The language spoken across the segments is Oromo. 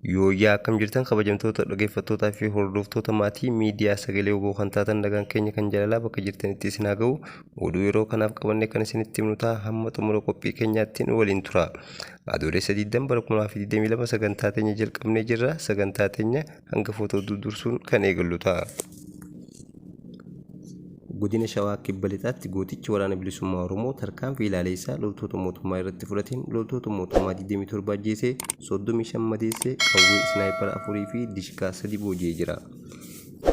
Yooyyaa akkam jirtan kabajamtoota dhaggeeffattootaa fi hordoftoota maatii miidiyaa sagalee wbo kan taatan nagaan keenya kan jaalalaa bakka jirtanitti isin haa ga'u. Oduu yeroo kanaaf qabanne kan isinitti himnu ta'a hamma xumura qophii keenyaatti nu waliin tura. Adoolessa 20 bara 2022 sagantaa teenya jalqabnee jirra. Sagantaa teenya hangafoota oduu dursuun kan eegallu ta'a. Godina Shawaa Kibba Lixaatti gootichi Waraana Bilisummaa Oromoo tarkaanfii ilaaleessaa loltoota mootummaa irratti fudhateen loltoota mootummaa 27 ajjeesee 35 madeessee qawwee isnaayipara 4 fi dishqaa 3 booji'ee jira.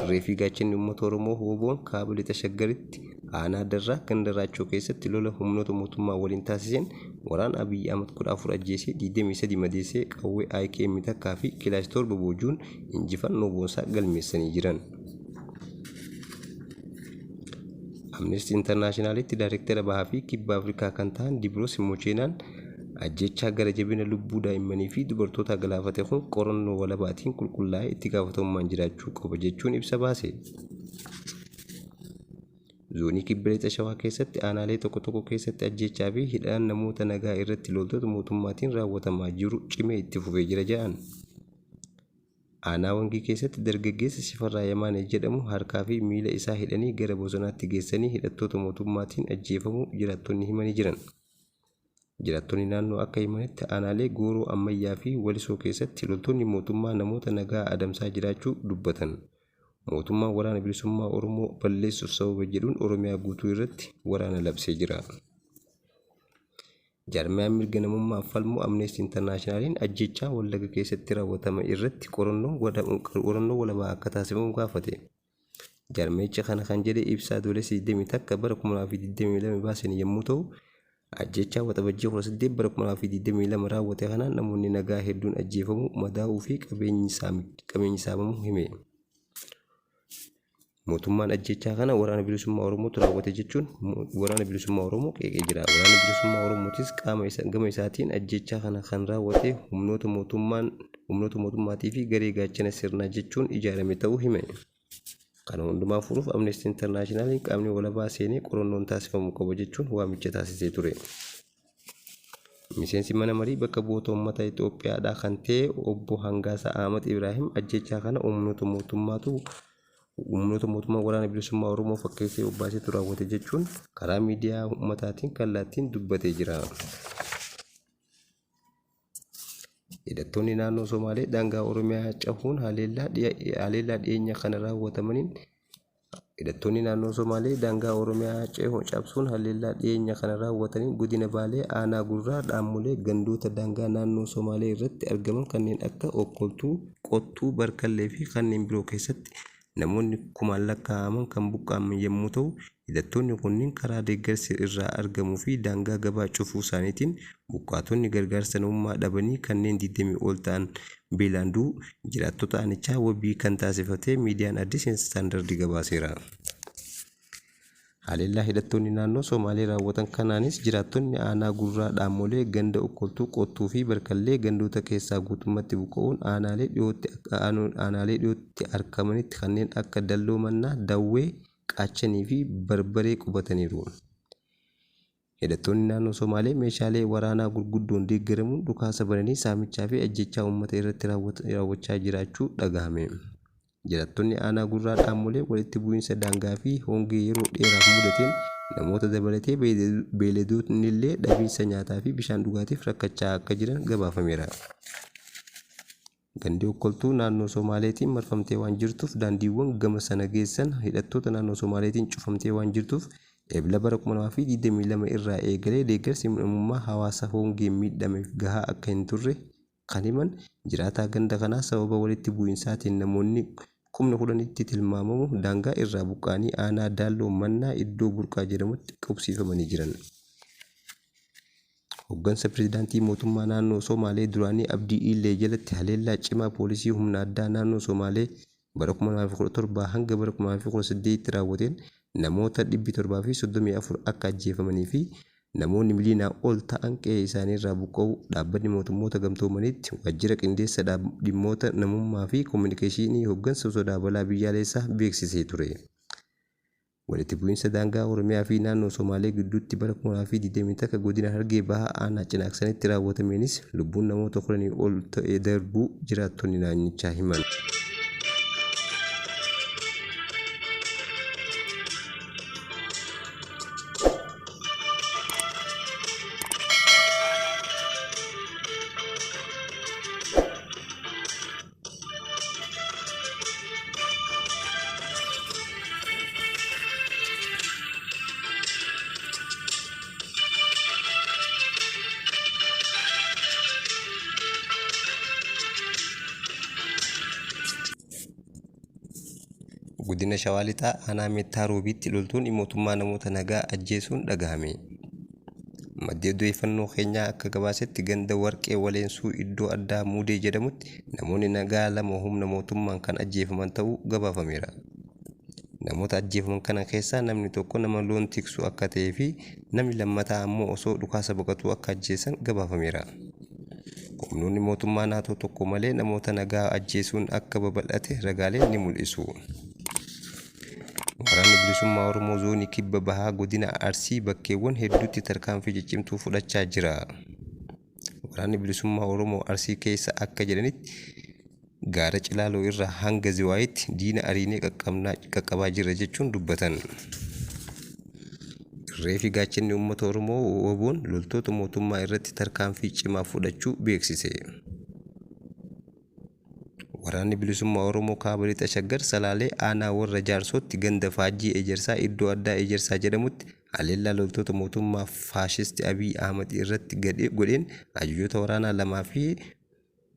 Irree fi gaachanni uummata Oromoo WBOn Kaaba Lixa Shaggaritti aanaa Darraa ganda Raachoo keessatti lola humnoota mootummaa waliin taasiseen waraana Abiy Ahmad 14 ajjeesee 23 madeessee qawwee IKM takkaa fi kilaash 7 boojuun injifannoo boonsaa galmeessanii jiran. Amnesty Internationalitti Daayirektara Bahaa fi Kibba Afrikaa kan tahan Dibroos Mocheenaan ajjeechaa gara jabina lubbuu daa'immanii fi dubartootaa galaafate kun qorannoo walabaatiin qulqullaa'ee itti gaafatamummaan jiraachuu qaba jechuun ibsa baase. Zoonii Kibba Lixa Shawaa keessatti aanaalee tokko tokko keessatti ajjeechaa fi hidhaan namoota nagaa irratti loltoota mootummaatiin raawwatamaa jiru cimee itti fufee jira jedhan. Aanaa Wangii keessatti dargaggeessa Shifarraa Yamaanee jedhamu harkaa fi miila isaa hidhanii gara bosonaatti geessanii hidhattoota mootummaatiin ajjeefamuu jiraattonni himanii jiran. Jiraattonni naannoo akka himanitti aanaalee Gooroo Ammayyaa fi Walisoo keessatti loltoonni mootummaa namoota nagaa adamsaa jiraachuu dubbatan. Mootummaan Waraana Bilisummaa Oromoo balleessuuf sababa jedhuun Oromiyaa guutuu irratti waraana labsee jira. Jaarmiyaan mirga namummaaf falmu Amneestii Intarnaashinaaliin ajjeechaa Wallaga keessatti raawwatame irratti qorannoo walabaa akka taasifamu gaafate. Jaarmiyichi kana kan jedhe ibsa Adoolessa 21 bara 2022 baaseen yommuu ta'u, ajjeechaa Waxabajjii 18 bara 2022 raawwate kanaan namoonni nagaa hedduun ajjeefamuu, madaa'uu fi qabeenyi saamamuu hime. Mootummaan ajjeechaa kana Waraana Bilisummaa Oromootu raawwate jechuun Waraana Bilisummaa Oromoo qeeqee jira. Waraanni Bilisummaa Oromootis qaama isa gama isaatiin ajjeechaa kana kan raawwate humnoota mootummaan humnoota mootummaatii fi garee gaachana sirnaa jechuun ijaarame ta'uu hime. Kana hundumaa furuuf Amnesty Internationaliin qaamni walabaa seenee qorannoon taasifamu qaba jechuun waamicha taasisee ture. Miseensi mana marii bakka bu'oota uummata Itoophiyaadhaa kan ta'e obbo Hangaasaa Ahmad Ibraahim ajjeechaa kana humnoota mootummaatu humnoota mootummaa waraana bilisummaa Oromoo fakkeessee bobbaasetu raawwate jechuun karaa miidiyaa uummataatiin kallattiin dubbatee jira. Hidhattoonni naannoo Somaalee daangaa Oromiyaa cahuun haleellaa dhiyeenya kana raawwatamaniin Hidhattoonni naannoo Somaalee daangaa Oromiyaa cehuun cabsuun haleellaa dhiyeenya kana raawwataniin godina Baalee aanaa Gurraa Dhaammolee gandoota daangaa naannoo Somaalee irratti argaman kanneen akka Okkoltuu, Qottuu, Barkallee fi kanneen biroo keessatti namoonni kumaan lakkaa'aman kan buqqa'an yemmuu ta'u, hidhattoonni kunniin karaa deeggarsi irraa argamuu fi daangaa gabaa cufuu isaaniitiin buqqaatonni gargaarsa namummaa dhabanii kanneen 20 ol ta'an beelaan du'uu jiraattota aanichaa wabii kan taasifate miidiyaan Addis Standard gabaaseera. Haleellaa hidhattoonni naannoo Somaalee raawwatan kanaanis jiraattonni aanaa Gurraa Dhaammolee ganda Okkoltuu, Qottuu fi Barkallee gandoota keessaa guutummatti buqqa'uun aanaalee dhiyootti aanaalee dhiyootti arkamanitti kanneen akka Dalloo Mannaa, Dawwee, Qaachanii fi Barbaree qubataniiru. Hidhattoonni naannoo Somaalee meeshaalee waraanaa gurguddoon deeggaramuun dhukaasa bananii saamichaa fi ajjeechaa uummata irratti raawwachaa jiraachuu dhagahame. Jiraattonni aanaa Gurraa Dhaammolee walitti bu'iinsa daangaa fi hongee yeroo dheeraaf mudateen namoota dabalatee beeyladootnillee dhabiinsa nyaataa fi bishaan dhugaatiif rakkachaa akka jiran gabaafameera. Gandi Okkoltuu naannoo Somaaleetiin marfamtee waan jirtuuf daandiiwwan gama sana geessan hidhattoota naannoo Somaaleetiin cufamtee waan jirtuuf Ebla bara 2022 irraa eegalee deeggarsi namummaa hawaasa hongeen miidhameef gahaa akka hin turre kan himan jiraataa ganda kanaa sababa walitti bu'iinsaatiin namoonni kumni 10tti tilmaamamu daangaa irraa buqqa'anii aanaa Daalloo Mannaa iddoo Burqaa jedhamutti qubsiifamanii jiran. Hoggansa Pirezidaantii Mootummaa Naannoo Somaalee duraanii Abdii Iillee jalatti haleellaa cimaa poolisii humna addaa naannoo Somaalee bara 2017 hanga bara 2018tti raawwateen namoota 734 akka ajjeefamanii fi namoonni miliyoonaa ol ta'an qe'ee isaaniirraa buqqa'uu Dhaabbanni Mootummoota Gamtoomaniitti Waajjira Qindeessa Dhimmoota Namummaa fi Kominikeeshinii Hoggansa Sodaa Balaa Biyyaalessaa beeksisee ture. Walitti bu'iinsa daangaa Oromiyaa fi naannoo Somaalee gidduutti bara 2021 godina Harargee Bahaa aanaa Cinaaksanitti raawwatameenis lubbuun namoota kudhanii ol ta'e darbuu jiraattonni naannichaa himan. Godina Shawaa Lixaa aanaa Meettaa Roobiitti loltoonni mootummaa namoota nagaa ajjeesuun dhagahame. Maddi odeeffannoo keenyaa akka gabaasetti ganda Warqee Waleensuu iddoo addaa Muudee jedhamutti namoonni nagaa lama humna mootummaan kan ajjeefaman ta'uu gabaafameera. Namoota ajjeefaman kana keessaa namni tokko nama loon tiksu akka ta'ee fi namni lammataa ammoo osoo dhukaasa baqatuu akka ajjeesan gabaafameera. Humnoonni mootummaa naatoo tokko malee namoota nagaa ajjeesuun akka babal'ate ragaaleen ni mul'isu. Waraanni Bilisummaa Oromoo Zoonii Kibba Bahaa Godina Arsii bakkeewwan hedduutti tarkaanfii ciccimtuu fudhachaa jira. Waraanni Bilisummaa Oromoo Arsii keessa akka jedhanitti gaara Cilaaloo irraa hanga Ziwaayitti diina ariinee qaqqabaa jirra jechuun dubbatan. Irree fi gaachanni uummata Oromoo WBOn loltoota mootummaa irratti tarkaanfii cimaa fudhachuu beeksise. Waraanni Bilisummaa Oromoo Kaaba Lixa Shaggar Salaalee Aanaa Warra Jaarsootti ganda Faajjii Ejersaa iddoo addaa Ejersaa jedhamutti haleellaa loltoota mootummaa faashisti Abiy Ahmad irratti godheen ajajoota waraanaa lamaa fi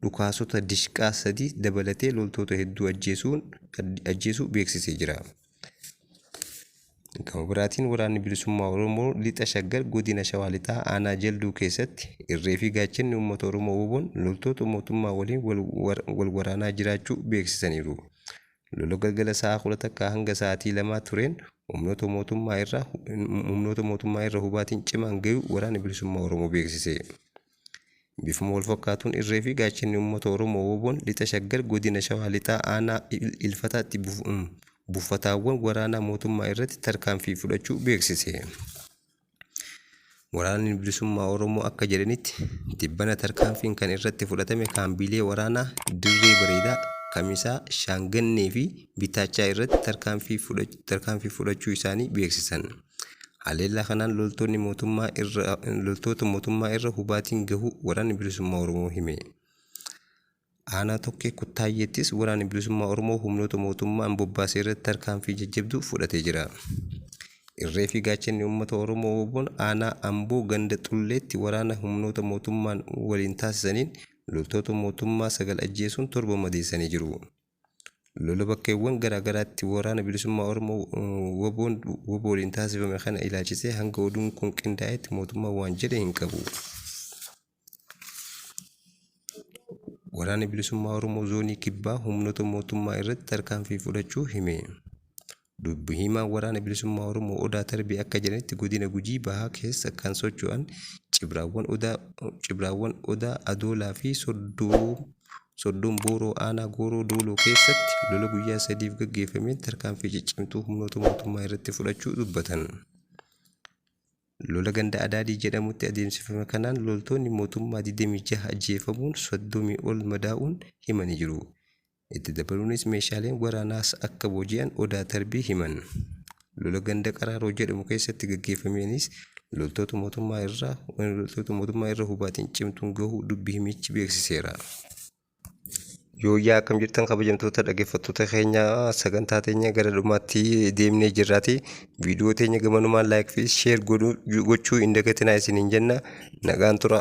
dhukaasota dishqaa 3 dabalatee loltoota hedduu ajjeesuu beeksisee jira. Gama biraatiin Waraanni Bilisummaa Oromoo Lixa Shaggar Godina Shawaa Lixaa Aanaa Jalduu keessatti irree fi gaachanni uummata Oromoo WBOn loltoota mootummaa waliin wal waraanaa jiraachuu beeksisaniiru. Lola galgala sa'a 11 hanga sa'aatii 2 tureen humnoota mootummaa irra humnoota mootummaa irra hubaatiin cimaan gayuu Waraanni Bilisummaa Oromoo beeksise. Bifuma wal fakkaatuun irree fi gaachanni uummata Oromoo WBOn Lixa Shaggar Godina Shawaa Lixaa Aanaa Ilfataatti buufataawwan waraanaa mootummaa irratti tarkaanfii fudhachuu beeksise. Waraanni Bilisummaa Oromoo akka jedhanitti tibbana tarkaanfiin kan irratti fudhatame kaambiilee waraanaa Dirree Bareedaa, Kamisaa, Shaangannee fi Bitaachaa irratti tarkaanfii fudhachuu isaanii beeksisan. Haleellaa kanaan loltoonni mootummaa irra loltoota mootummaa irra hubaatiin gahuu Waraanni Bilisummaa Oromoo hime. Aanaa Tokkee Kuttaayyeettis Waraanni Bilisummaa Oromoo humnoota mootummaan bobbaase irratti tarkaanfii jajjabduu fudhatee jira. Irree fi gaachanni uummata Oromoo WBOn aanaa Amboo ganda Xulleetti waraana humnoota mootummaan waliin taasisaniin loltoota mootummaa 9 ajjeesuun 7 madeessanii jiru. Lola bakkeewwan garaa garaatti Waraana Bilisummaa Oromoo wbo waliin taasifame kana ilaalchisee hanga oduun kun qindaa'etti mootummaan waan jedhe hin qabu. Waraanni Bilisummaa Oromoo Zoonii Kibbaa humnoota mootummaa irratti tarkaanfii fudhachuu hime. Dubbi himaan Waraana Bilisummaa Oromoo Odaa Tarbii akka jedhanitti godina Gujii Bahaa keessa kan socho'an Cibraawwan Odaa Cibraawwan Odaa Adoolaa fi Soddoo Soddoon Booroo aanaa Gooroo Dooloo keessatti lola guyyaa sadiif gaggeeffameen tarkaanfii ciccimtuu humnoota mootummaa irratti fudhachuu dubbatan. Lola ganda Adaadii jedhamutti adeemsifame kanaan loltoonni mootummaa 26 ajjeefamuun 30 ol madaa'uun himanii jiru. Itti dabaluunis meeshaaleen waraanaas akka booji'an Odaa Tarbii himan. Lola ganda Qaraaroo jedhamu keessatti gaggeeffameenis loltoota mootummaa irraa loltoota mootummaa irra hubaatiin cimtuun gahuu dubbi himichi beeksiseera. Yooyyaa akkam jirtan kabajamtoota dhaggeeffattoota keenya sagantaa teenya gara dhumaatti deemnee jirraati. Viidiyoo teenya gamanumaan like fi share gochuu hin dagatinaa isiniin jenna. Nagaan tura.